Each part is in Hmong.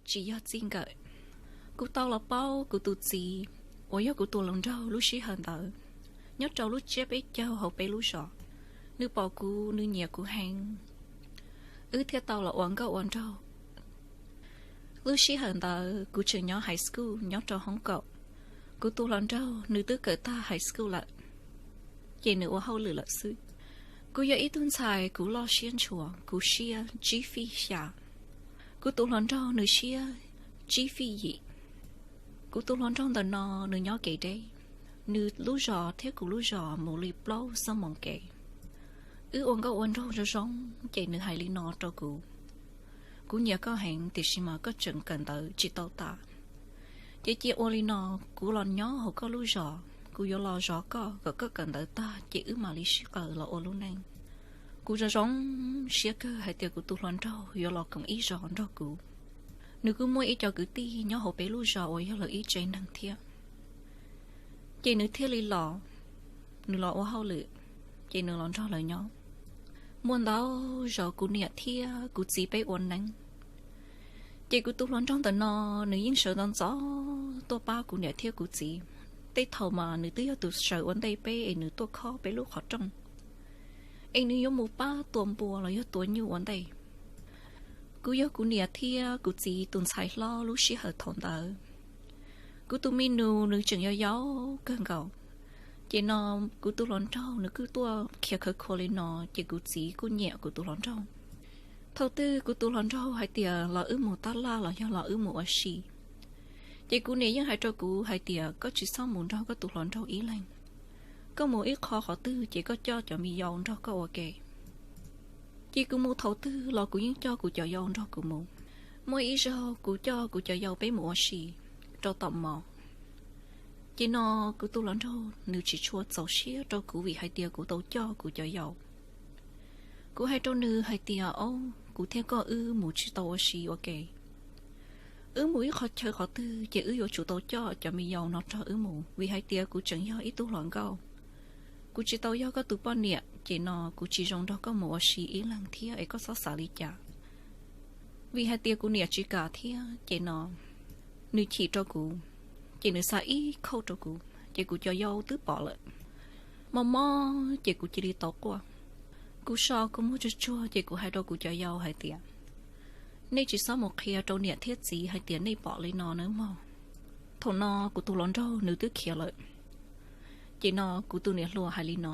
tsis yog txij nkawm. Kuv tau los paub kuv tus txiv, uas yog kuv tus hluas nraug lub sij hawm ntawd, nyob rau lub tsiab peb caug hauv peb lub zos. Nws pom kuv, nws nyiam kuv heev, wb thiaj tau los ua nkauj ua nraug. Lub sij hawm ntawd kuv tseem nyob high school nyob rau hoob kaum. Kuv tus hluas nraug nws twb kawm tag high school lawm, ces nws ua hauj lwm lawm xwb. Kuv yog ib tug ntxhais kuv loj siab ntshua, kuv siab tsib fij xya. Kuv tus hluas nraug nws siab tsib fij yim. Kuv tus hluas nraug ntawm no nws nyob kev deb, nws lub zos thiab kuv lub zos mus li plaub xuab moos kev. Wb ua nkauj ua nraug zoo zoo, ces nws hais li no rau kuv: Kuv nyiam koj heev tiam sis mas koj tseem kawm ntawv tsis tau tas. Ces cia ua li no, kuv los nyob hauv koj lub zos, kuv yuav los zov koj kom koj kawm ntawv tag ces wb mam li sib qawm los ua lub neej. Kuv zoo zoo siab kawg hais tias kuv tus hluas nraug yuav los koom ib zos nrog kuv. Nws kuj muaj ib co kwv tij nyob hauv peb lub zos uas yog lawv ib tsev neeg thiab. Ces nws thiaj li los, nws los ua hauj lwm, ces nws los nrog lawv nyob. Muaj ntau zaus kuv niam thiab kuv txiv peb ua neeb, ces kuv tus hluas nraug ntawm no nws yeej sawv ntxov ntxov tuaj pab kuv niam thiab kuv txiv. Tej thaum mas nws twb yog tus sawv ua ntej peb es nws tuaj khob peb lub qhov rooj, es nws yuav mus pab tua npua los yog tua nyuj ua ntej. Kuv yog kuv niam thiab kuv txiv tus ntxhais hlob lub sij hawm thaum ntawd. Kuv tus me nus nws tseem yau yau kawg nkaus, ces no kuv tus hluas nraug nws kuj tuaj khiav khawv khuav li no, ces kuv txiv kuj nyiam kuv tus hluas nraug. Thaum twg kuv tus hluas nraug hais tias los wb mus tab laj los yog los wb mus ua si, ces kuv niam yeej hais rau kuv hais tias koj tsis txhob mus nrog koj tus hluas nraug ib leeg. Koj mus ib qho qhov twg ces koj coj cov me yau nrog koj ua ke. Ces kuv mus thaum twg los kuv yeej coj kuv cov yau nrog kuv mus. Muaj ib zaug kuv coj kuv cov yau peb mus ua si rau tom mos. Ces no kuv tus hluas nraug nws tsis tshua txaus siab rau kuv vim hais tias kuv tau coj kuv cov yau. Kuv hais rau nws hais tias, Au, kuv thiab koj wb mus tsis tau ua si ua ke. Wb mus ib qho chaw qhov twg ces wb yuav tsum tau coj cov me yau no nrog wb mus, vim hais tias kuv tseem yog ib tug hluas nkauj. Kuv tsis tau yog koj tus poj niam, ces no kuv tsis zoo nrog koj mus ua si ib leeg thiab es koj txhob xav li cas. Vim hais tias kuv niam tsis kam thiab, ces no nws chim rau kuv, ces nws xa ib khauj rau kuv, ces kuv cov yau twb pom lawm. Mob mob ces kuv cia li tau quaj. Kuv so kuv muag tsuag tsuag ces kuv hais rau kuv cov yau hais tias, Nej tsis txhob mus qhia rau niam thiab txiv hais tias nej pom li no nawb mog. Thaum no kuv tus hluas nraug nws twb khiav lawm. Ces no kuv tus niam hluas hais li no,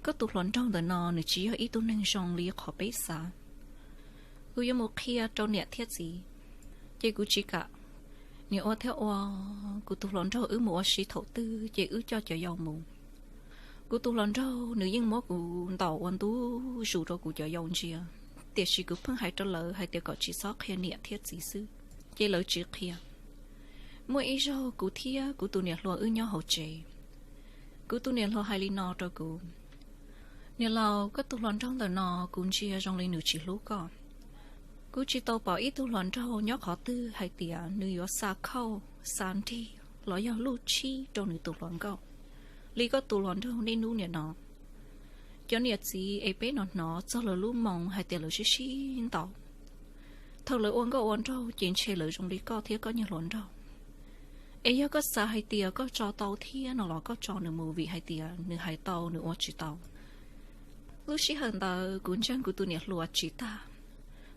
Koj tus hluas nraug ntawm no nws tsis yog ib tug neeg zoo li qhov peb xav. Kuv yuav mus qhia rau niam thiab txiv. Ces kuv tsis kam. Niam ua thiab ua, kuv tus hluas nraug wb mus ua si thaum twg ces wb coj cov yau mus. Kuv tus hluas nraug nws yeej muab kuv ntaus ua ntu zus rau kuv cov yau ntsia, tiam sis kuv pheej hais rau lawv hais tias kom tsis txhob qhia niam thiab txiv xwb, ces lawv tsis qhia. Muaj ib zaug kuv thiab kuv tus niam hluas wb nyob hauv tsev. Kuv tus niam hluas hais li no rau kuv, Niam laus, koj tus hluas nraug ntawm no kuv ntsia zoo li nws tsis hlub koj. Kuv tsis tau pom ib tug hluas nraug nyob qhov twg hais tias nws yuav xa khauj, xa nrig los yog luj tshib rau nws tus hluas nkauj li koj tus hluas nraug niaj hnub nim no. Cov niam txiv es peb no hnov txog lawv lub moo hais tias lawv sib sib ntaus. Thaum lawv ua nkauj ua nraug ces ntshe lawv zoo li koj thiab koj niag hluas nraug. Es yog koj xav hais tias koj tso tau thiab no los koj tso nws mus, vim hais tias nws hais tau nws ua tsis tau. Lub sij hawm ntawd kuv ntseeg kuv tus niam hluas tsis tag.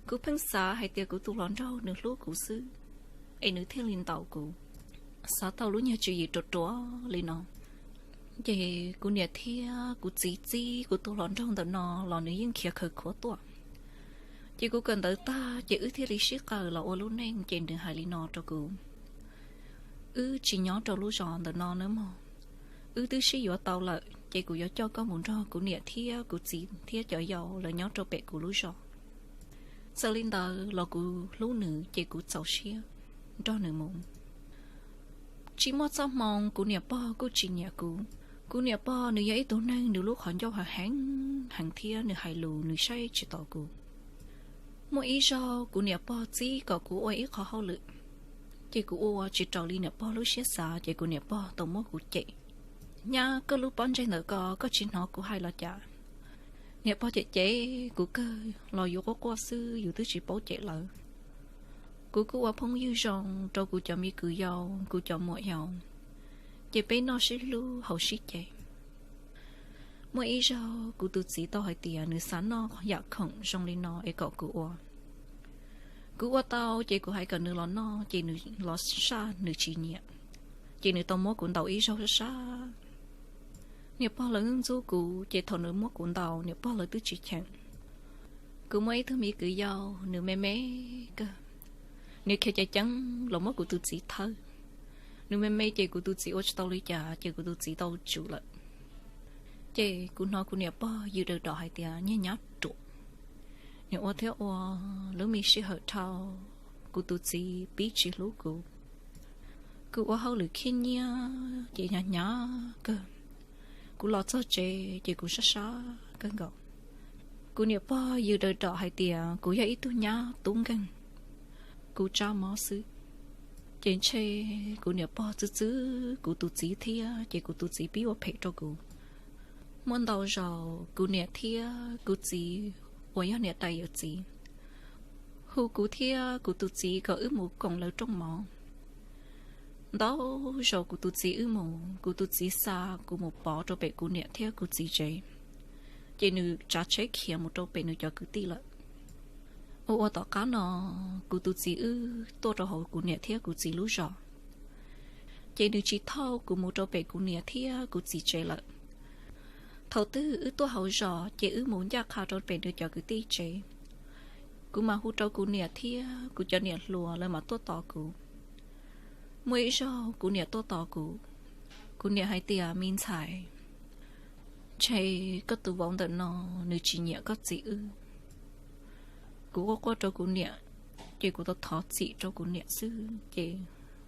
Kuv pheej xav hais tias kuv tus hluas nraug nws hlub kuv xwb, es nws thiaj li ntaus kuv. Xav tau lub nyuag tswv yim ruam ruam li no, ces kuv niam thiab kuv txiv txib kuv tus hluas nraug ntawm no los nws yeej khiav khawv khuav tuaj. Ces kuv kawm ntawv tag ces wb thiaj li sib qawm los ua lub neej, ces nws hais li no rau kuv, Wb tsis nyob rau lub zos ntawm no nawb mog. Wb twb sib yuav tau lawm ces kuv yuav coj koj mus nrog kuv niam thiab kuv txiv thiab cov yau lawv nyob rau pem kuv lub zos. Txawm li ntawd los kuv hlub nws ces kuv txaus siab nrog nws mus. Tsis muaj txoj hmoo kuv niam pog kuj tsis nyiam kuv. Kuv niam pog nws yog ib tug neeg nws lub qhov ncauj heev heev thiab nws hais lus nws saib tsis taus kuv. Muaj ib zaug kuv niam pog txib kom kuv ua ib qho hauj lwm, ces kuv ua tsis raws li niam pog lub siab xav ces kuv niam pog tau muab kuv cem. Nyab, koj lub pob ntseg ntawm ko koj tsis hnov kuv hais los cas? Niam pog cem cem kuv kawg los yus quaj quaj xwb yus twb tsis paub cem lawv. Kuv kuj ua phooj ywg zoo rau kuv cov me kwv yau, kuv cov muam yau, ces peb noj sib hlub haus sib ce. Muaj ib zaug kuv tus txiv tau hais tias nws xav noj yam khoom zoo li no es kom kuv ua. Kuv ua tau ces kuv hais kom nws los noj ces nws los saj nws tsis nyiam, ces nws tau muab kuv ntaus ib zaug sab sab. Niam pog lawv ntxub kuv ces thaum nws muab kuv ntaus niam pog lawv twb tsis cheem. Kuv muaj ib tug me kwv yau, nws me me kawg, nws khiav ceev ceev los muab kuv tus txiv thawb. Nws me me ces kuv tus txiv ua tsis tau li cas ces kuv tus txiv tau tsum lawm. Ces kuv hnov kuv niam pog yws daws dom hais tias nyiag nyab ruam. Nws ua thiab ua, lub me sij hawm dhau, kuv tus txiv pib tsis hlub kuv. Kuv ua hauj lwm khib nyiab ces hnyav hnyav kawg. Kuv los txog tsev ces kuv sab sab kawg nkaus. Kuv niam pog yws daws dom hais tias kuv yog ib tug nyab tub nkeeg, kuv tsab mob xwb. Ces ntshe kuv niam pog txwv txwv kuv tus txiv thiab ces kuv tus txiv pib ua phem rau kuv. Muaj ntau zaus kuv niam thiab kuv txiv uas yog niam tais yawm txiv hu kuv thiab kuv tus txiv kom wb mus koom lawv rooj mov. Ntau zaus kuv tus txiv wb mus, kuv tus txiv xa kuv mus pov rau pem kuv niam thiab kuv txiv tsev, ces nws tsav tsheb khiav mus rau pem nws cov kwv tij lawm. Ua ua tom qab no, kuv tus txiv wb tuaj rau hauv kuv niam thiab kuv txiv lub zos, ces nws tsis thauj kuv mus rau pem kuv niam thiab kuv txiv tsev lawm. Thaum twg wb tuaj hauv zos ces wb mus ncaj qha rau pem nws cov kwv tij tsev. Kuv mam hu rau kuv niam thiab kuv cov niam hluas lawv mam tuaj tos kuv. Muaj ib zaug kuv niam tuaj tos kuv, kuv niam hais tias, me ntxhais, ntshe koj tus vauv ntawm no nws tsis nyiam koj txiv wb. Kuv quaj quaj rau kuv niam, ces kuv tau thov txim rau kuv niam xwb ces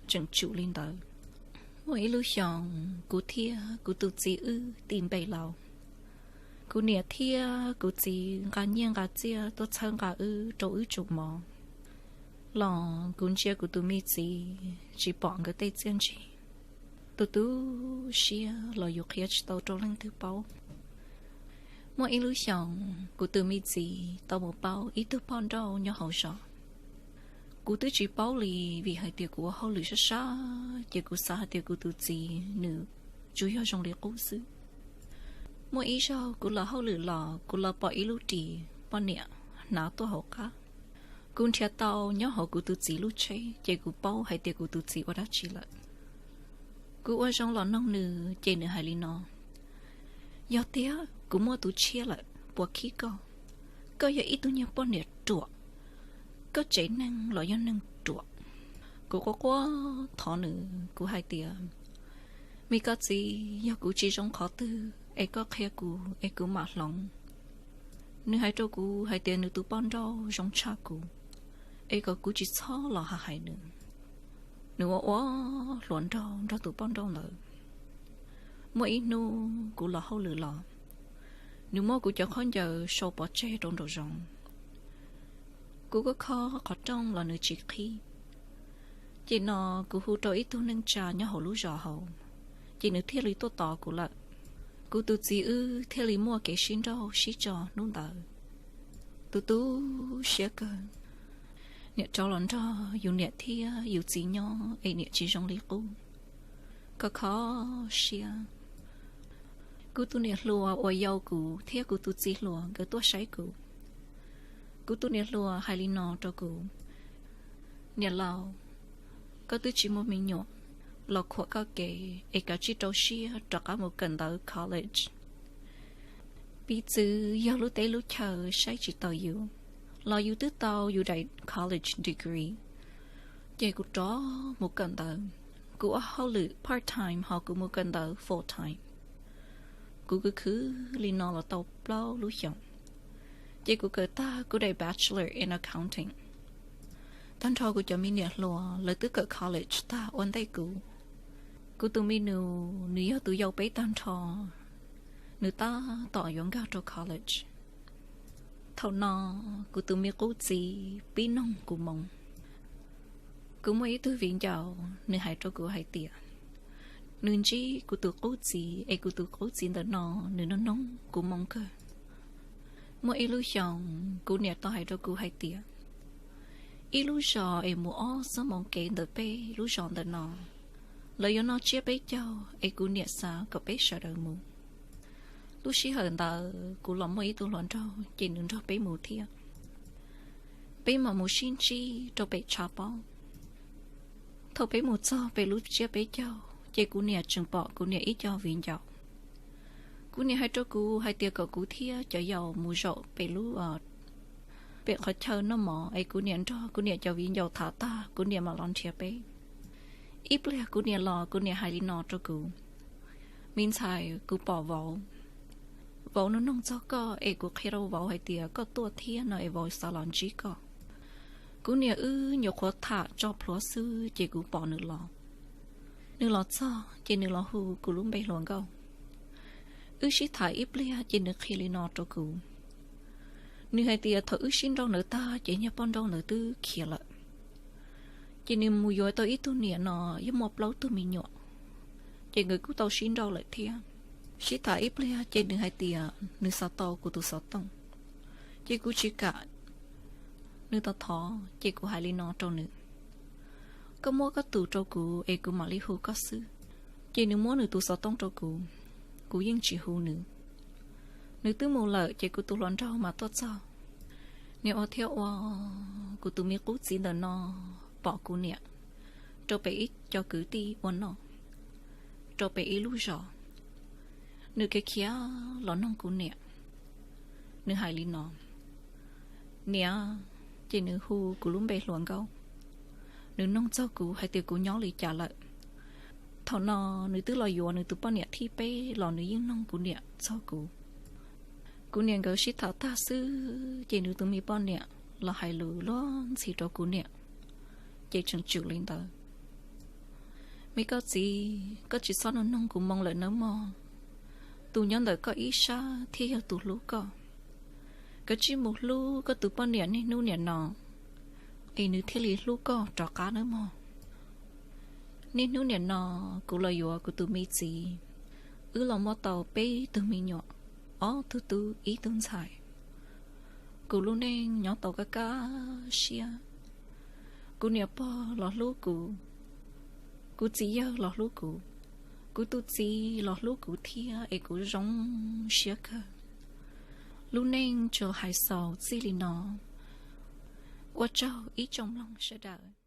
tseem tsum li ntawd. Muaj ib lub xyoos kuv thiab kuv tus txiv wb ti npe laus. Kuv niam thiab kuv txiv nqa nyiaj nqa txiaj tuaj txhawb nqa wb rau wb tsum mov, los kuv ntsia kuv tus me txiv tsis pom nkawd tej txiaj ntsig. Tu tu siab los yus qhia tsis tau rau leej twg paub. Muaj ib lub xyoos kuv tus me txiv tau mus paub ib tug poj nrauj nyob hauv zos. Kuv twb tsis paub li, vim hais tias kuv ua hauj lwm sab sab ces kuv xav hais tias kuv tus txiv nws tsuas yog zoo li qub xwb. Muaj ib zaug kuv los hauj lwm los kuv los pom ib lub ris poj niam hnav tuaj hauv qab. Kuv nrhiav tau nyob hauv kuv tus txiv lub tsheb ces kuv paub hais tias kuv tus txiv ua dab tsi lawm. Kuv ua zoo los noog nws ces nws hais li no, yog tiag kuv muaj tus tshiab lawm puas khib koj? Koj yog ib tug nyuag poj niam ruam, koj tsev neeg los yog neeg ruam. Kuv quaj quaj thov nws kuv hais tias, me koj txiv, yog kuv tsis zoo qhov twg es koj qhia kuv es kuv mam hloov. Nws hais rau kuv hais tias nws tus poj nrauj zoo tshaj kuv, es kom kuv tsis txhob los hais nws. Nws ua ua hluas nraug nrog tus poj nrauj ntawd. Muaj ib hnub kuv los hauj lwm los, nws muab kuv cov khaub ncaws sau pov tseg rau nraum zoov. Kuv kuj kho qhov rooj los nws tsis qhib. Ces no kuv hu rau ib tug neej tsa nyob hauv lub zos hauv, ces nws thiaj li tuaj tos kuv lawm. Kuv tus txiv wb thiaj li muaj kev sib nrauj sib tso hnub ntawd. Tu tu siab kawg, niam rov los nrog yus niam thiab yus txiv nyob es niam tsis zoo li qub, kho kho siab. Kuv tus niam hluas uas yau kuv thiab kuv tus txiv hluas nkawd tuaj saib kuv. Kuv tus niam hluas hais li no rau kuv, niam laus, koj twb tsis muaj me nyuam, los khuam koj kev es kav tsij rau siab rov qab mus kawm ntawv college. Piv txwv yog lub teb lub chaw saib tsis taus yus, los yus twb tau yus daim college degree. Ces kuv rov mus kawm ntawv, kuv ua hauj lwm part time ho kuv mus kawm ntawv full time. Kuv khwv khwv li no los tau plaub lub xyoos, ces kuv kawm tag kuv daim bachelor in accounting. Tag nrho kuv cov me niam hluas lawv twb kawm college tag ua ntej kuv. Kuv tus me nus nws yog tus yau peb tag nrho, nws tab tom yuav nkag rau college. Thaum no kuv tus me qub txiv pib noog kuv moo. Kuv muaj ib tug viv ncaus nws hais rau kuv hais tias, nws ntsib kuv tus qub txiv es kuv tus qub txiv ntawm no nws noog noog kuv moo kawg. Muaj ib lub xyoos kuv niam tau hais rau kuv hais tias, Ib lub zos es mus ob xuab moos kev ntawm peb lub zos ntawm no, lawv yuav noj tsiab peb caug es kuv niam xav kom peb sawv daws mus. Lub sij hawm ntawd kuv los muaj ib tug hluas nraug ces nws nrog peb mus thiab. Peb mam mus sib ntsib rau pem tshav pob. Thaum peb mus txog pem lub tsiab peb caug ces kuv niam tseem pom kuv niam ib co viv ncaus. Kuv niam hais rau kuv hais tias kom kuv thiab cov yaus mus zaum pem lub, pem qhov chaw noj mov es kuv niam nrog kuv niam cov viv ncaus tham tag kuv niam mam los nrhiav peb. Ib pliag kuv niam los kuv niam hais li no rau kuv, Me ntxhais, kuv pom vauv, vauv nug noog txog koj es kuv qhia rau vauv hais tias koj tuaj thiab no es vauv xav los ntsib koj. Kuv niam wb nyuam qhuav tham tso plhuav xwb ces kuv pom nws los. Nws los txog ces nws los hu kuv lub npe hluas nkauj. Wb sib tham ib pliag ces nws qhia li no rau kuv. Nws hais tias thaum wb sib nrauj ntawd tag ces niag poj nrauj ntawd twb khiav lawm. Ces nws mus yuav tau ib tug niam no yeej muaj plaub tug me nyuam, ces nkawd kuj tau sib nrauj lawm thiab. Sib tham ib pliag ces nws hais tias nws xav tau kuv tus xov tooj, ces kuv tsis kam. Nws thov thov ces kuv hais li no rau nws, Koj muab koj tus rau kuv es kuv mam li hu koj xwb. Ces nws muab nws tus xov tooj rau kuv, kuv yeej tsis hu nws. Nws twb mus lawm ces kuv tus hluas nraug mas tuaj txog. Niag ua thiab ua, kuv tus me qub txiv ntawm no pom kuv niam rau pem ib co kwv tij ua noj rau pem ib lub zos. Nws khiav khiav los noog kuv niam. Nws hais li no, Niam, ces nws hu kuv lub npe hluas nkauj. Nws noog txog kuv hais tias kuv nyob li cas lawm. Thaum no nws twb los yuav nws tus poj niam thib peb los nws yeej noog kuv niam txog kuv. Kuv niam nkawd sib tham tag xwb ces nws tus me poj niam los hais lus luag ntxhi rau kuv niam, ces tseem tsum li ntawd. Me koj txiv, koj tsis txhob nug noog kuv moo lawm nawb mog. Tus nyob ntawm koj ib sab thiaj yog tus hlub koj. Koj tsij mus hlub koj tus poj niam niaj hnub niam no, es nws thiaj li hlub koj rov qab nawb mog. Niaj hnub niam no kuv los yuav kuv tus me txiv, wb los muaj tau peb tug me nyuam, ob tug tub ib tug ntxhais. Kuv lub neej nyob tau kaj kaj siab. Kuv niam pog los hlub kuv, kuv txiv yawg los hlub kuv, kuv tus txiv los hlub kuv thiab es kuv zoo siab kawg. Lub neej tsuas hais xaus txij li no. Ua tsaug ib tsoom mloog sawv daws.